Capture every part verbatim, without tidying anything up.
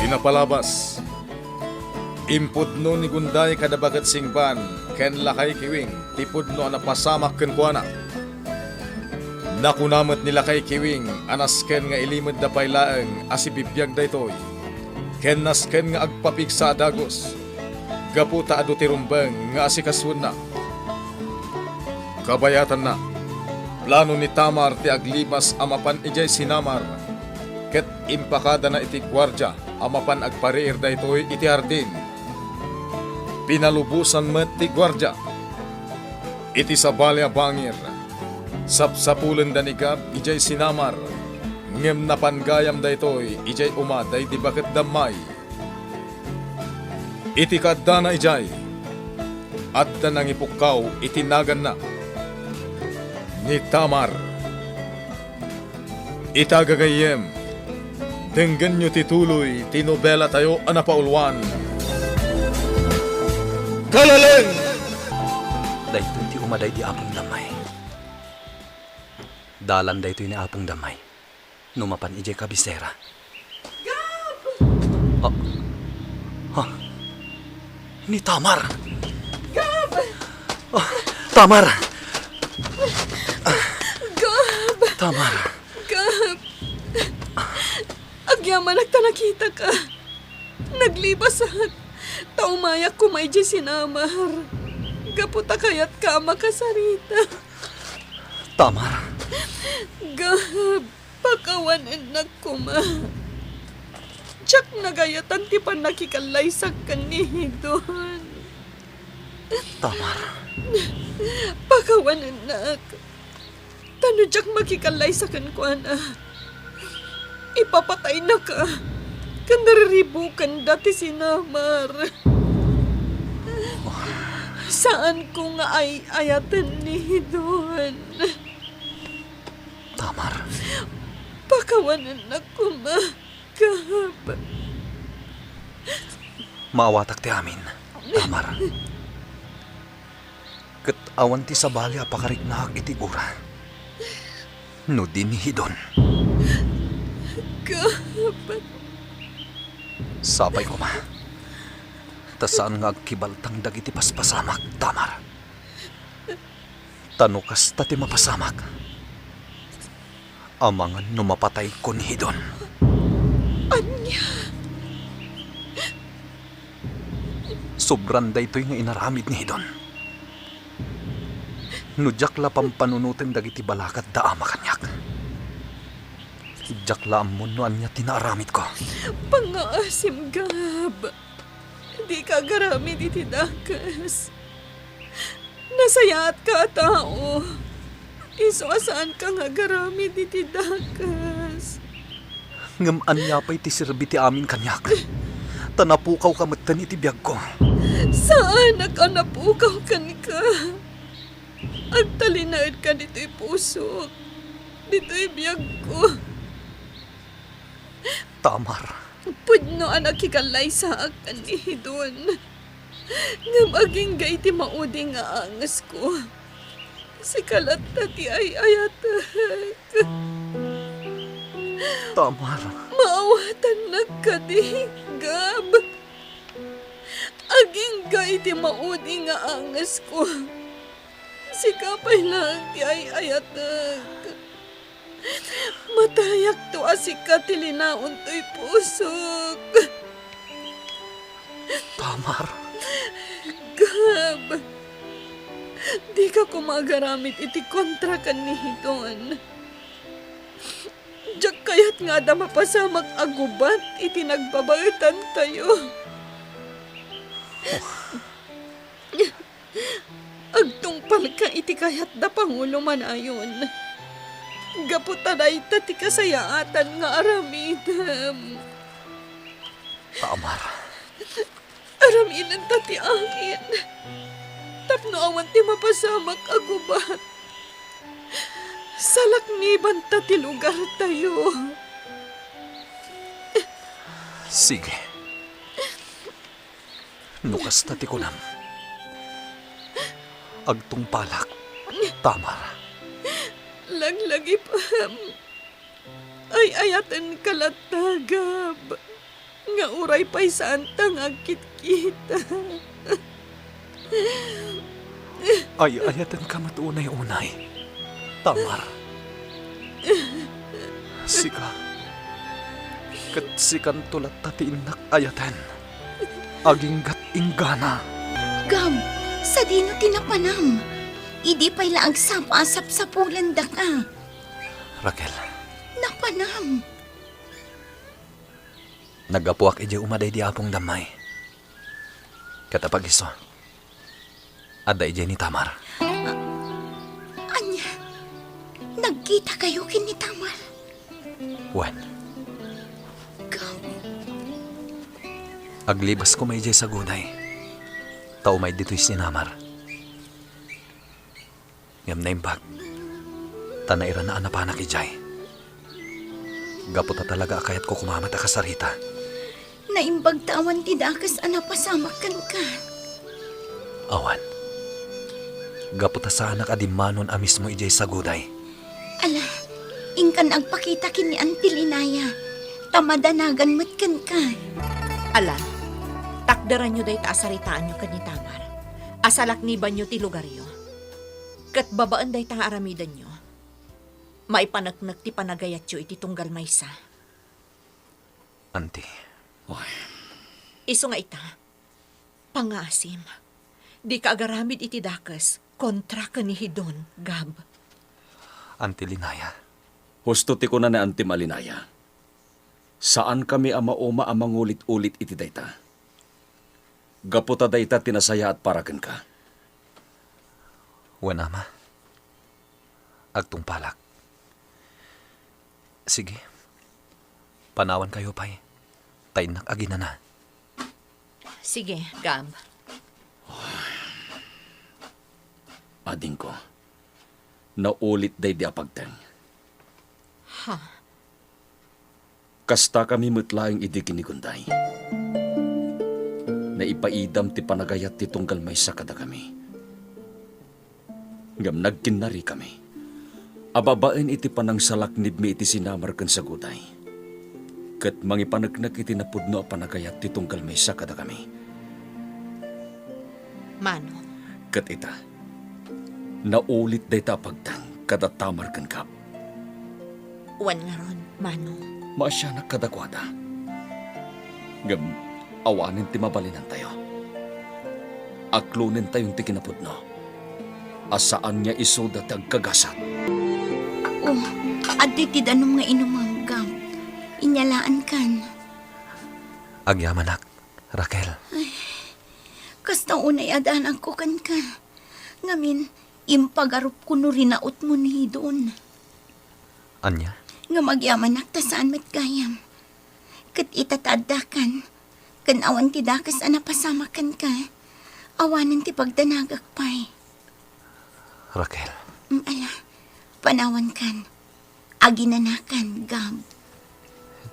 Napalabas, impudno ni Gunday kada baket singban ken lakay Kiwing ti pudno a napasamak kenkuana. Nakuna met ni lakay Kiwing a nasken nga ilimedda pay laeng a sibibiag daytoy, ken nasken nga agpapigsa a dagus, gapu ta adu ti rumbeng nga asikasuenna. Kabayatanna, plano ni Tamar ti aglibas a mapan idiay sinamar, ket impakadana iti guardia a mapan agpariir daytoy iti hardin. Pinalubosan met ti guardia. Iti sabali a bangir, sapsapulenda ni Gab idiay sinamar, ngem napan gayam daytoy idiay uma daydi baket da May. Iti kaaddana idiay, adda nangipukkaw iti naganna. Ni Tamar. Ita, gagayyem, denggenyo ti tuloy ti nobelatayo a napauluan. Kalaleng! Daytoy ti uma daydi Apong da May. Dalan daytoy ni Apong da May. No mapan idiay kabisera. Gab! Ah. Ha? Ni Tamar! Gab! Ah, Tamar! Gab! Tamar! Gab! Agyamanak ta nakitaka. Naglibasak. Ta umayak koma idiay sinamar. Gapu ta kayatka a makasarita. Tamar. Gab, pakawanennak koma. Diak nagayatan ti pannakikallaysak ken ni Hidon. Tamar. Pakawanennak. Ta no diak makikallaysa kenkuana, ipapataynaka, ken riribukenda ti sinamar. Saanko nga ay-ayaten ni Hidon. Tamar. Pakawanennak koma, Gab. Maawatak ti amin, Tamar. Ket awan ti sabali a pakariknaak iti gura no di ni Hidon. Gab. Sapay koma, ta saan nga agkibaltang dagiti paspasamak, Tamar. Ta no kasta ti mapasamak, amangan no mapatayko ni Hidon. Ania? Sobran daytoy nga inaramid ni Hidon. No diak la pampanunoten dagiti balakat da ama kaniak, diak la ammon no ania ti naaramidko. Pangngaasim, Gab. Dika agaramid iti dakes. Nasayaatka a tao. Isu a saanka nga agaramid iti dakes. Ngem ania pay ti serbi ti amin kaniak? Ta napukawka metten iti biagko. Saanak a napukaw kenka. Agtalinaedka ditoy pusok, ditoy biagko. Tamar. Pudno a nakikallaysaak ken ni Hidon. Ngem agingga iti maudi nga angesko. Sika latta ti ay-ayatek. Tamar. Maawatannak kadi, Gab? Agingga iti maudi nga angesko. Sika pay laeng ti ay-ayatek. Matayakto a sika ti linaon toy pusok. Tamar. Gab, dika koma agaramid iti kontra ken ni Hidon. Diak kayat nga adda mapasamak a gubat iti nagbabaetantayo. Oh. Agtungpalka iti kayatda, Pangulo Manayon, gapu ta dayta ti kasayaatan nga aramidem. Tamar. Aramidenta ti amin tapno awan ti mapasamak a gubat. Salaknibanta ti lugartayo. Sige. No kasta ti kunam, agtungpalak, Tamar. Laglagipem. Ay-ayatenka latta, Gab. nga uray pay saanta nga agkitkita. Ay-ayatenka met unay-unay, Tamar. Sika, ket sikanto latta ti innak ayaten. Aginggat inggana. Gab, sadino ti napanam? Idi pay la agsapa a sapsapulendaka. Raquel. Napanam. Naggapuak idiay uma daydi apong Dammay. Ket apag-isu, adda idiay ni Tamar. Ania? Nagkitakayo ken ni Tamar? Wen. Gab. Aglibas koma idiay Saguday, ta umay ditoy sinamar. Ngem naimbag, ta nairana a napanak idiay. Gapu ta talaga a kayatko koma met a kasarita. Naimbag ta awan ti dakes a napasamak kenka. Awan. Gapu ta saanak a dimmanon a mismo idiay Saguday. Ala, inkan agpakita ken ni Auntie Linaya, ta madanagan met kenka. Ala, takderanyo dayta a saritaanyo ken ni Tamar. Asalaknibanyo ti lugaryo. Ket babaen dayta nga aramidenyo, maipaneknek ti panagayatyo iti tunggal maysa. Auntie. Oy. Isu nga ita, pangngaasim. Dika agaramid iti dakes kontra ken ni Hidon, Gab. Auntie Linaya. Husto ti kuna ni Auntie Malinaya. Saankami a mauma a mangulit-ulit iti dayta. Gapu ta dayta ti nasayaat para kenka. Wen, Ama. Agtungpalak. Sige. Panawankayo pay. Ta innak aginana. Sige, Gab. Adingko, naulit daydi a pagteng. Ha? Kastakami met laeng idi kinigundam. Naipaidam ti panagayat ti tunggal maysa kadakami. Ngem nagkinnarikami a babaen iti panangsalaknibmi iti sinamar ken Saguday, ket mangipaneknek iti napudno a panagayat ti tunggal maysa kadakami. Mano? Ket ita, naulit dayta a pagteng kada Tamar ken Gab. Wen ngarud, Mano. Maasianak kadakuada. Ngem awanen ti mabalinantayo. Aklonentayon ti kinapudno a saan nga isuda ti agkagasat. Oh, adda ti danum nga inumem, Gab. Inyalaankan. Agyamanak, Raquel. Ay, kasta unay a danagko kenka. Ngamin, impagarupko no rinautmo ni Hidon. Ania? Ngem agyamanak ta saan met gayam. Ket ita ta addakan, ken awan ti dakes a napasamak kenka, awanen ti pagdanagak pay. Raquel. Mm, ala, panawankan. Aginanakan, Gab.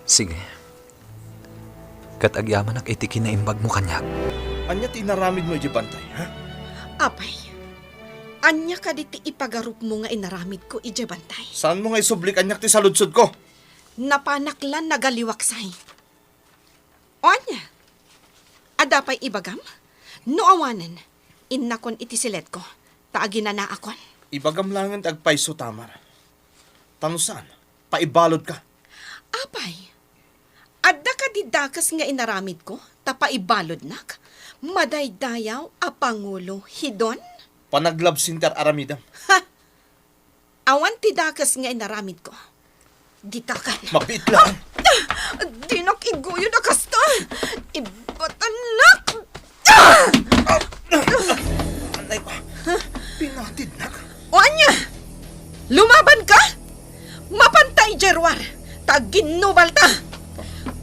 Sige. Ket agyamanak iti kinaimbagmo kaniak. Ania ti inaramidmo idiay bantay, ha? Apay, ania kadi ti ipagarupmo nga inaramidko idiay bantay? Saanmo nga isubli kaniak ti saludsodko? Napanak la nagaliwaksay. O ania? Adda pay ibagam? No awanen, innakon iti siledko, ta aginanaakon. Ibagam laengen ti agpayso, Tamar. Ta no saan, paibaludka. Apay, adda kadi dakes nga inaramidko ta paibaludnak? Madaydayaw a pangulo, Hidon? Panag-love center aramidem. Ha! Awan ti dakes nga inaramidko. Ditakan. Mabiit laeng. Ah! Dinak iguyod a kasta. Ibatanak. Ah! Anay ko. Pinatidnak. O ania? Lumabanka? Mapanta idiay ruar, ta agginnubalta.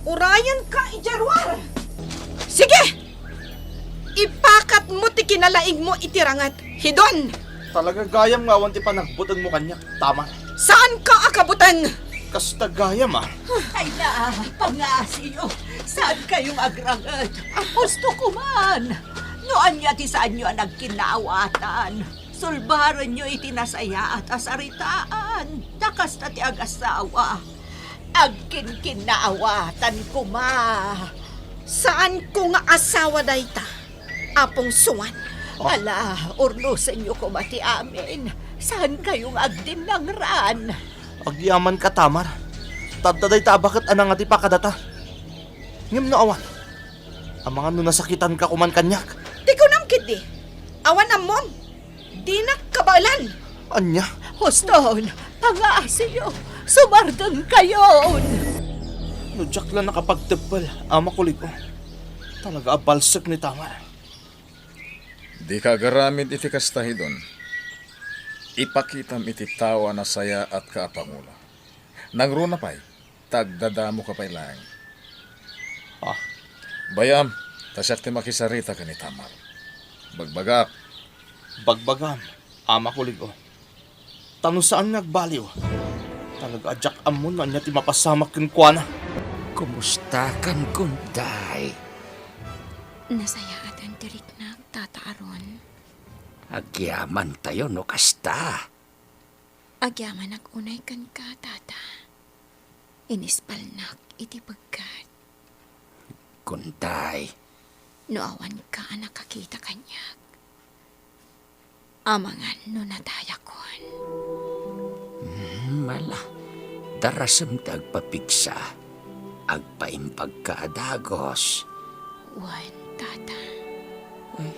Urayanka idiay ruar. Sige! Ipakatmo ti kinalaingmo iti ranget, Hidon! Talaga gayam nga awan ti panagbutengmo kaniak, Tamar. Saanka a kabuteng! Kasta gayam, a. Ay na, pangngaasim, saan kayong agranget? Husto ko man. No ania ti saanyo a nagkinnaawatan, sulbarenyo iti nasayaat a saritaan, ta kasta ti agasawa. Agkinkinnaawatan koma. Saanko nga asawa dayta, Apong Suan. Ah. Ala, urnosenyo koma ti amin. Saankayo nga agdinnangran? Agyamanka, Tamar. Ta adda dayta a baket a nangadipa kadata. Ngem no awan, amangan no nasakitanka koman kaniak. Ti kunam ketdi, awan ammom. Dinak kabaelan. Ania? Huston, pangaasiyo, sumardengkayon. No diak la nakapagteppel, Ama Kuligo, talaga a balsek ni Tamar. Dika agaramid iti kasta, Hidon. Ipakitam iti tao a nasayaatka a pangulo. Nangruna pay, ta agdadamoka pay laeng. Ah. Bay-am, ta siak ti makisarita ken ni Tamar. Bagbagak. Bagbagam, Ama Kuligo. Ta no saan nga agbaliw, talaga a diak ammo no ania ti mapasamak kenkuana. Kumustakan, Gunday? Nasayaatan ti riknak, Tata Aaron. Agyamantayo no kasta. Agyamanak unay kenka, Tata. Inispalnak iti pegkat. Gunday. No awanka a nakakita kaniak, amangan no natayakon. Hmm, ala. Darasem ti agpapigsa. Agpaimbagka a dagus. Wen, Tata. Ay,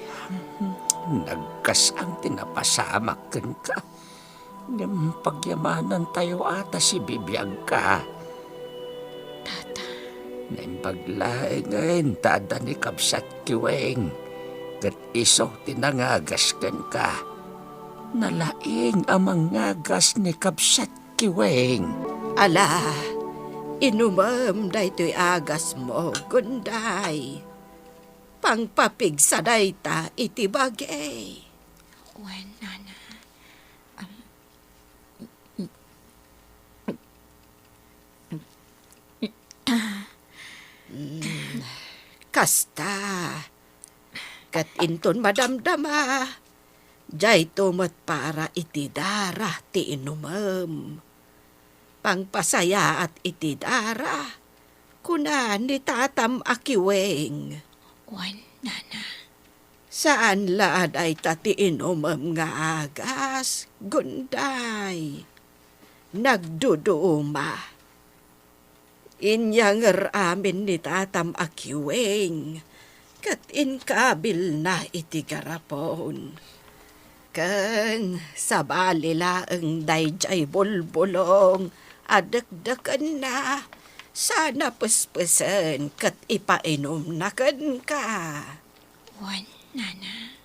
nagkas-ang ti napasamak kenka. Ngem pagyamanantayo a ta sibibiagka. Tata. Naimbag laengen ta adda ni kabsat Kiweng, ket isu ti nangagas kenka. Nalaing a mangagas ni kabsat Kiweng. Ala, inumem daytoy agasmo, Gunday. Pangpapigsa dayta iti bagi. Wen, Nana. Am, Mm, kasta. Ket inton madamdama, dayto met para iti dara ti inumem. Pangpasayaat iti dara, kuna ni tatam a Kiweng. Wen, Nana. Saan la a dayta ti inumem nga agas, Gunday. Nagduduma. Inyanger amin ni tatam a Kiweng, ket inkabilna iti garapon. Ken sabali laeng daydiay bulbulong a dekdekenna, sana pespesen ket ipainumna kenka. Wen, Nana.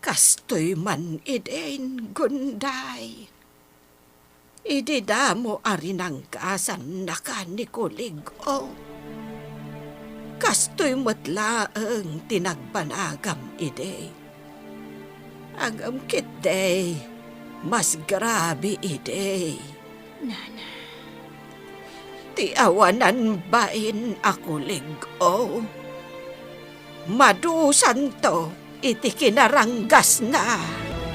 Kastoy man idin, Gunday. Idi damo a rinanggasa ni Kulig-o, kastoy met laeng ti nagbanagam idi. Ngem ketdi, mas grabe idi. Nana. Ti awanan bain a Kulig-o. Madusanto iti kinaranggasna.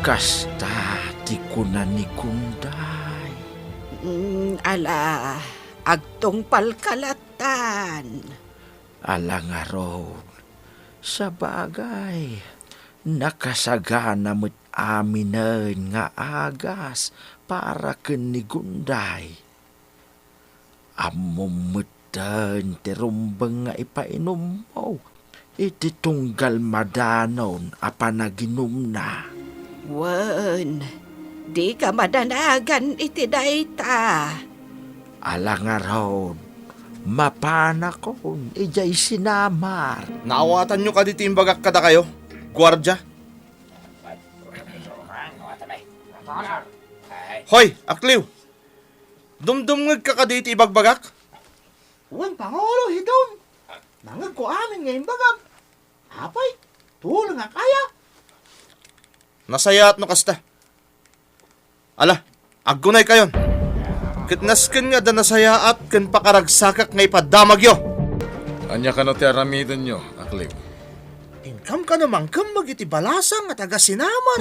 Kasta ti kuna ni Gunday. Mm, ala, agtungpalka lattan. Ala ngarud, sabagay, nakasagana met aminen nga agas para ken ni Gunday. Ammom metten ti rumbeng nga ipainummo iti tunggal madanon a panaginumna. Wen, dika madanagan iti dayta. Ala ngarud, mapanakon idiay sinamar. Naawatanyo kadi ti imbagak kadakayo, guardia? Hoy, Akliw! Dumdumngegka kadi iti ibagbagak? Wen, Pangulo, Hidon. Nangngegko amin nga imbagam. Apay, tulongak aya? Nasayaat no kasta. Ala, aggunaykayon. Ket nasken nga adda nasayaat ken pakaragsakak nga ipadamagyo. Ania kano ti aramidenyo, Akliw? Inkam kano mangkemmeg iti balasang nga taga-sinamar?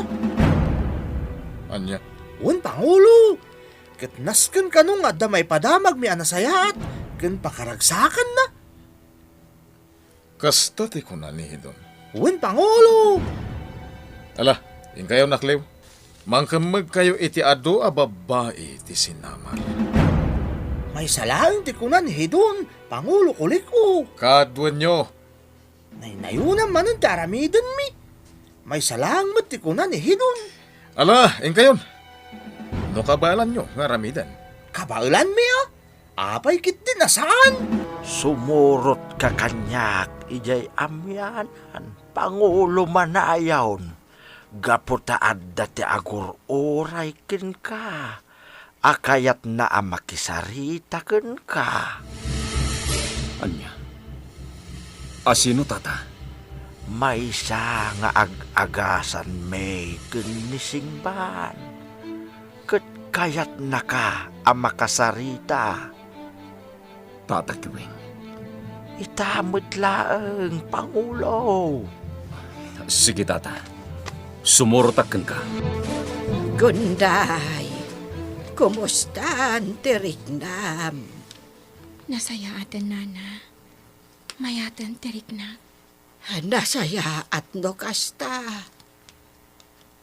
Ania? Wen, Pangulo, ket nasken kano nga adda maipadamagmi a nasayaat ken pakaragsakanna? Kasta ti kuna ni Hidon. Wen, Pangulo! Ala, inkayo, nakliw. Mangkemmegkayo iti adu a babbai ti sinamar. Maysa laeng ti kuna ni Hidon, Pangulo Kulik-o. Kaduenyo. Naynayonam manen ti aramidenmi. Maysa laeng met ti kuna ni Hidon. Ala, inkayon. No kabaelanyo nga aramiden. Kabaelanmi, a? Apay ketdi a saan? Sumurotka kaniak idiay amianan, Pangulo Manayon, gapu ta adda ti agur-uray kenka a kayatna a makisarita kenka. Ania? A sino, tata? Maysa nga ag-agasanmi ken ni Singban, ket kayatnaka a makasarita. Tata Kiwing. Ita met laeng, Pangulo. Sige, tata. Sumurotak kenka. Gunday, kumustan ti riknam? Nasayaaten, nana. Mayaten ti riknak. Nasayaat no kasta.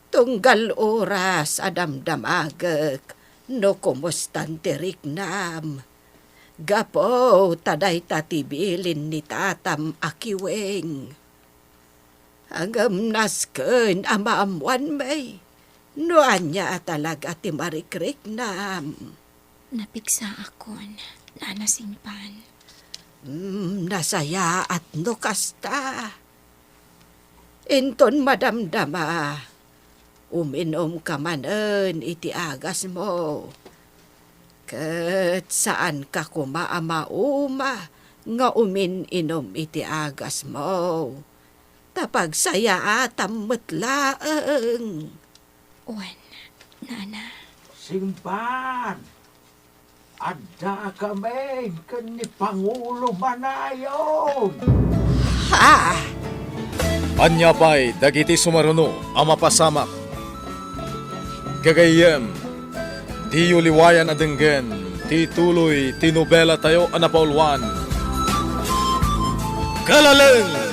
Tunggal oras a damdamagek no kumustan ti riknam. Gapu ta dayta ti bilin ni tatam a Kiwing. Ngem nasken a maammoanmi no ania a talaga ti marikriknam. Napigsaakon, Nana Singban. Mm, nasayaat no kasta. Inton madamdama, uminumka manen iti agasmo. Ket saanka koma a mauma nga umin-inum iti agasmo. Ta pagsayaatam met laeng. Wen, Nana. Singban, addakami ken ni Pangulo Manayon. Ha? Ania pay dagiti sumaruno a mapasamak? Gagayyem, diyo liwayan a denggen ti ituloy ti nobelatayo a napauluan, Kalaleng!